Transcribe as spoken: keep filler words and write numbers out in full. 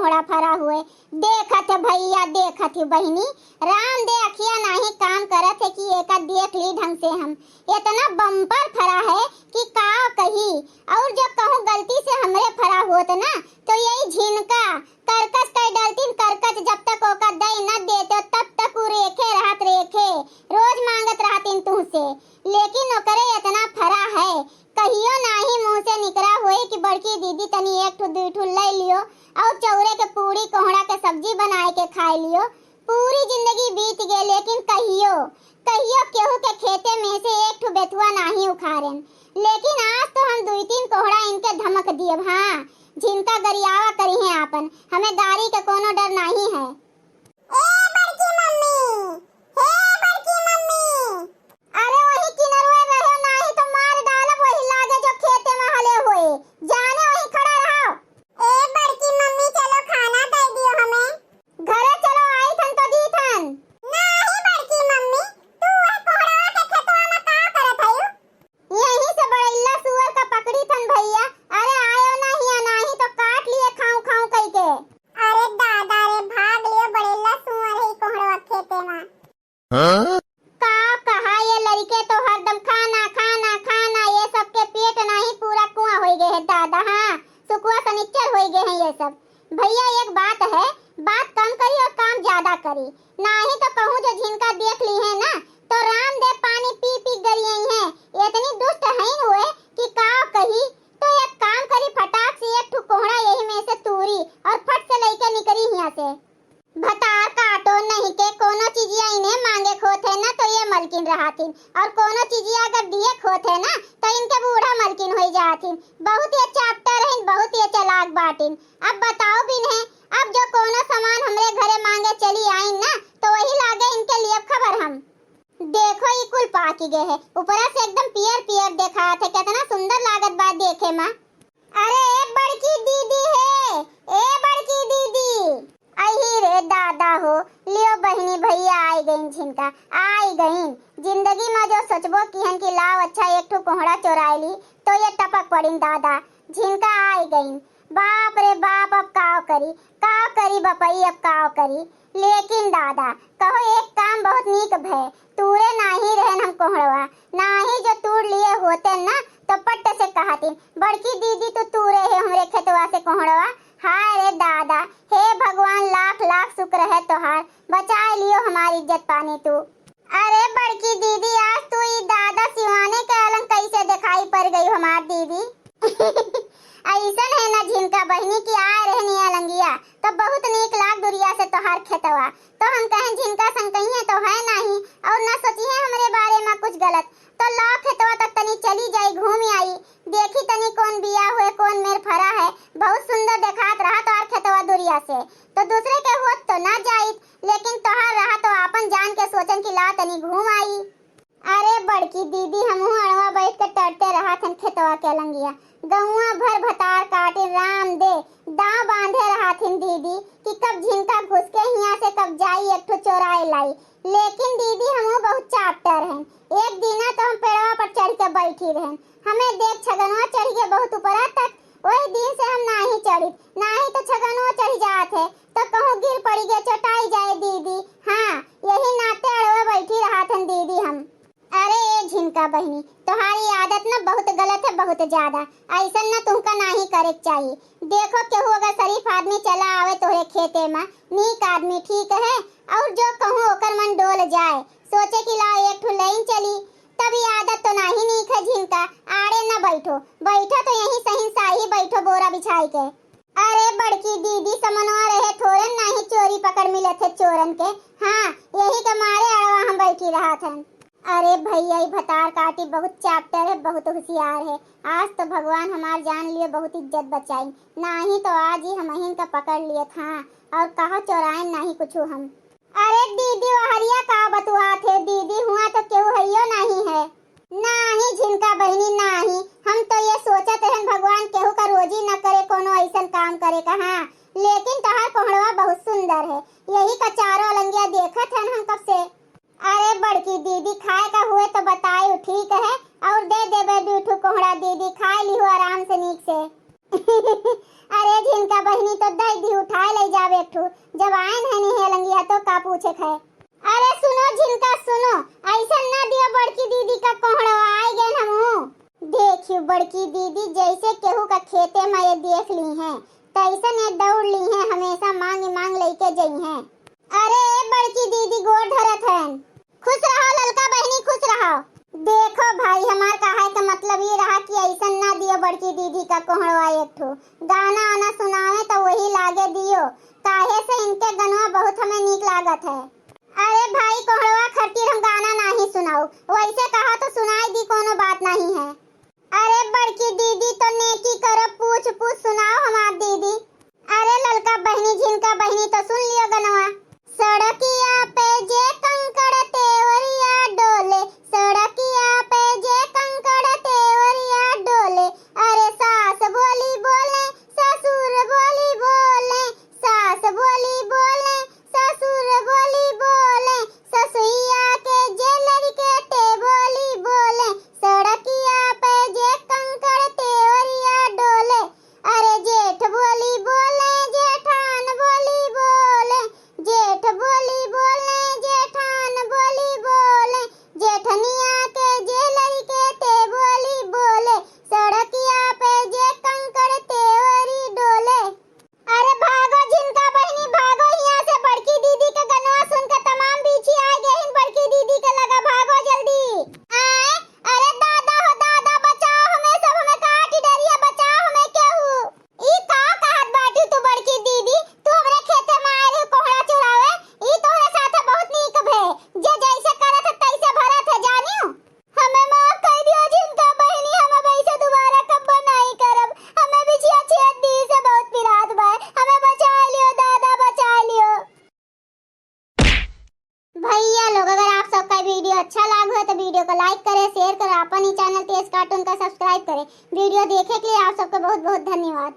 कोहड़ा फरा हुए। देखत है भइया, देखत है बहिनी, राम दे अखिया नाहीं काम करत है कि एका देख ली ढंग से हम। एतना बम्पर फरा है कि का कही। अउर जो कहूँ गलती से हमरे फरा होत ना, तो यही झिनका करकच कइ डलतिन। करकच जब तक ओका दइ न देते, तब तक उ रेखे रहत, रेखे। रोज माँगत रहतिन तुहसे, लेकिन ओकरे एतना फरा है, कहियो नाहीं मुँह से निकरा होई कि बड़की दीदी तनी एक ठो दुइ ठो लइ लियो अउर चौरे के पूड़ी कोहड़ा के सब्जी बनाए के खाइ लियो। पूरी जिंदगी बीत गए, लेकिन कहियो, कहियो केहू के खेते में से एक ठो बेथुआ नाहीं उखारेन। लेकिन आज तो हम दुइ तीन कोहड़ा इनके धमक दियब। हाँ, झिनका गरियावा करिहें आपन, हमें गारी के कोनो डर नाहीं है। ए बड़की मम्मी, हे बड़की मम्मी। अरे वही किनरवे रहो, नाहीं तो मार डालब वही लागे जो खेते में हले होए। जाने वही खड़ा रहो। ए बड़की मम्मी, चलो खाना दे दियो हमें। घरे चलो, आई थन तो दी थन। नाहीं बड़की मम्मी, तू वह कोहड़वा के खेतवा में का करत हयू? यहीं से बड़ैला सुअर का पकड़ी थन भइया। अरे आयो ना हिया, नाहीं तो काट लिए खाऊं खाऊं कई के। अरे दादा रे, भाग लियो बड़ैला सुअर है कोहड़वा खेते में। हाँ? का कहा ये लड़के तो हरदम खाना, खाना, खाना, ये सबके पेट नाहीं पूरा कुआं होई गए है दादा। हाँ, सुकुआ सनिच्चर होई गए हैं ये सब। भइया एक बात है, बात कम करी और काम ज्यादा करी, नाहीं तो कहूँ जो झिनका देख ली है ना, तो राम दे पानी पी पी गरियई है। इतनी दुष्ट हईन हुए कि का कही। तो एक काम करी, फटाक से एक ठो कोहड़ा यही में से तूरी और फट से लइके निकरी हिया से। भतार काटो नहीं के कोनो चीजिया इन्हें मांगे खोत है ना, तो ये मलकिन रहतिन, और कोनो चीजिया अगर दिए खोत है ना, तो इनके बूढ़ा मलकिन होई जातिन। बहुत ये चापटर हईन, बहुत ये चालाक बाटिन। अब बताओ बिन्हे, अब जो कोनो सामान हमरे घरे मांगे चली आइन ना, तो वही लागे इनके लिए खबर हम। देखो, ई कुल पाकी गए है, ऊपरा से एकदम पियर पियर देखात है, कितना सुंदर लागत बा देखे मा। अरे ए बड़की दीदी हे, ए बड़की दीदी। अही रे दादा हो, लियो बहिनी, भइया आई गइन झिनका, आई गइन। जिंदगी मा जो सोचबो किहन कि लाव अच्छा एक ठो कोहड़ा चोराई ली, तो ये टपक पड़िन दादा, झिनका आई गइन। बाप रे बाप, अब काव करी, काव करी बपई, अब काव करी। लेकिन दादा, कहो एक काम बहुत नीक भय, तूरे नाहीं रहेन हम कोहड़वा, नाहीं जो तूर लिए होते ना, तो पट्ट से कहतिन, "बड़की दीदी, तू तूरे है हमरे खेतवा से कोहड़वा।" हाय रे दादा, हे भगवान, लाख लाख शुक्र है तोहार, बचाए लियो हमार इज्जत पानी तू। अरे बड़की दीदी, आज तू ई दादा सिवाने के अलंग कैसे दिखाई पड़ गई हमार दीदी? अइसन है ना झिनका बहिनी कि आए रहनी अलंगिया, तो बहुत नीक लाग दुरिया से तोहार खेतवा। तो हम कहें झिनका संग कहिए तो है नाहीं, और ना सोचिए हमरे बारे मा कुछ गलत। तो लाओ खेतवा तक तनी चली जाई, घूम आई, देखी तनी कौन बिया हुए, कौन मेर फरा है। बहुत सुंदर देखात रहा तोहार खेतवा दुरिया से। तो दूसरे के होत तो ना जाइत, लेकिन तोहार रहा तो आपन जान के सोचन कि ला तनी घूम आई। अरे बड़की दीदी, हमहू अड़वा बैठ के टरते रहा थन खेतवा के अलंगिया। गौवा भर भतार काटिन राम दे, दांव बांधे रहा थिन दीदी कि कब झिनका घुस के हिया से कब जाई एक ठो चोराए लाई। लेकिन दीदी, हमहू बहुत चापटर हन। एक दिना तो हम पेड़वा पर चढ़ के बैठी रहन, हमें देख छगनवा चढ़ गए बहुत ऊपरा तक। वही दिन से हम नाहीं चढ़ित, नाहीं तो छगनवा चढ़ जात है, तो कहूँ गिर पड़ी गए, चोटाई जाए दीदी। हाँ, यही नाते अड़वा बैठी रहा थन दीदी हम। अरे ए झिनका बहिनी, तोहारी आदत न बहुत गलत है, बहुत ज्यादा। अइसन न तुमका नाहीं करे के चाही। देखो, केहू अगर शरीफ आदमी चला आवे तोहरे खेते मा, नीक आदमी ठीक है, और जो कहूँ ओकर मन डोल जाए, सोचे कि लाओ एक ठो लेन चली, तब ई आदत तो नाहीं नीक है झिनका। आड़े न बैठो, बैठो तो यहीं शहंशाही बैठो बोरा बिछाई के। अरे बड़की दीदी, समनवा रहे थोरन, नाहीं चोरी पकड़ मिलत है चोरन के। हाँ, यही के मारे अड़वा हम बैठी रहा थन। अरे भइया, ई भतार काटी बहुत चापटर है, बहुत होशियार है। आज तो भगवान हमार जान लिए बहुत इज्जत बचाई, नाहीं तो आज ही हमहिन का पकड़ लिए था। और कहो चोराइन नाहीं कुछ हम। अरे दीदी, वहरिया का बतुआत है दीदी, हुआ तो केहू हइयो नाहीं है। नाहीं झिनका बहिनी, नाहीं, हम तो ये सोचत रहन भगवान केहू का रोजी न करे कोनो अइसन काम करे का। हाँ, लेकिन तोहार कोहड़वा बहुत सुंदर है, यही का चारों अलंगिया देखत हन हम कब से। अरे बड़की दीदी, खाए का हुए तो बतायू, ठीक है, और दे देबे दू ठू कोहड़ा दीदी, खाए लिहू आराम से नीक से। अरे झिनका बहिनी, तो दे दी, उठाए ले। बड़की दीदी जैसे केहू का खेते मा ये देख लीहैं, तैसन ये दौड़ लीहैं, हमेसा मांग मांग लइके जइहैं। अरे ए बड़की दीदी, गोड़ धरत हन। खुश रहो ललका बहिनी, खुश रहो। देखो भाई, हमार कहे के मतलब ई रहा कि अइसन ना दियो बड़की दीदी का कोहड़वा एक ठो। गाना आना सुनावे त वही लागे दियो, काहे से इनके गनवा बहुत हमें नीक लागत है। अरे भाई, कोहड़वा खातिर हम गाना नाही सुनाऊ, वैसे कहा तो सुनाई दी, कोनो बात नाही है। अरे बड़की दीदी तो नेकी करो, पूछ पूछ सुनाओ हमार दीदी। अरे ललका बहिनी, झिनका बहिनी तो सुन लियो गनवा। सड़किया पे जे कंकड़ तेवरिया डोले, सड़किया पे जे कंकड़ तेवरिया डोले, अरे सास बोली बोले, ससुर बोली बोले, सास बोली बोले, ससुर बोली बोले, ससुइया के जे लड़के ते बोली बोले, सड़किया पे जे कंकड़ तेवरिया डोले, अरे जेठ बोली बोले, जेठान बोली बोले, जेठ बोली बोले, जेठान बोली बोले, जेठनिया के जे लड़के ते बोली बोले, सड़किया पे जे कंकड़ तेवरी डोले। अरे भागो झिनका बहिनी, भागो हियां से, बड़की दीदी के गनवा सुन के तमाम बीछी आ गए हैं बड़की दीदी के लगा, भागो जल्दी। आए, अरे दादा हो दादा, बचाओ हमें, सब हमें काटी डरिया, बचाओ हमें केहू। ई का कहत बाटी तू बड़की दीदी, तू हमरे खेते में आए रहे कोहड़ा चुरावे, ई तोहरे साथे बहुत नीक भे, जे जैसे करत है तैसे भरत है, जानियो। हमें माफ कर दियो झिनका बहिनी, हम अब ऐसे दोबारा कब्बो नहीं करब। हमें बिछिया छेद दी से बहुत पिरात बा, हमें बचा लियो दादा, बचा लियो। भैया लोग, अगर आप सबका वीडियो अच्छा लाग हो तो वीडियो को लाइक करें, शेयर करें, अपन ही चैनल तेज कार्टून का सब्सक्राइब करें। वीडियो देखे के लिए आप सबको बहुत बहुत धन्यवाद।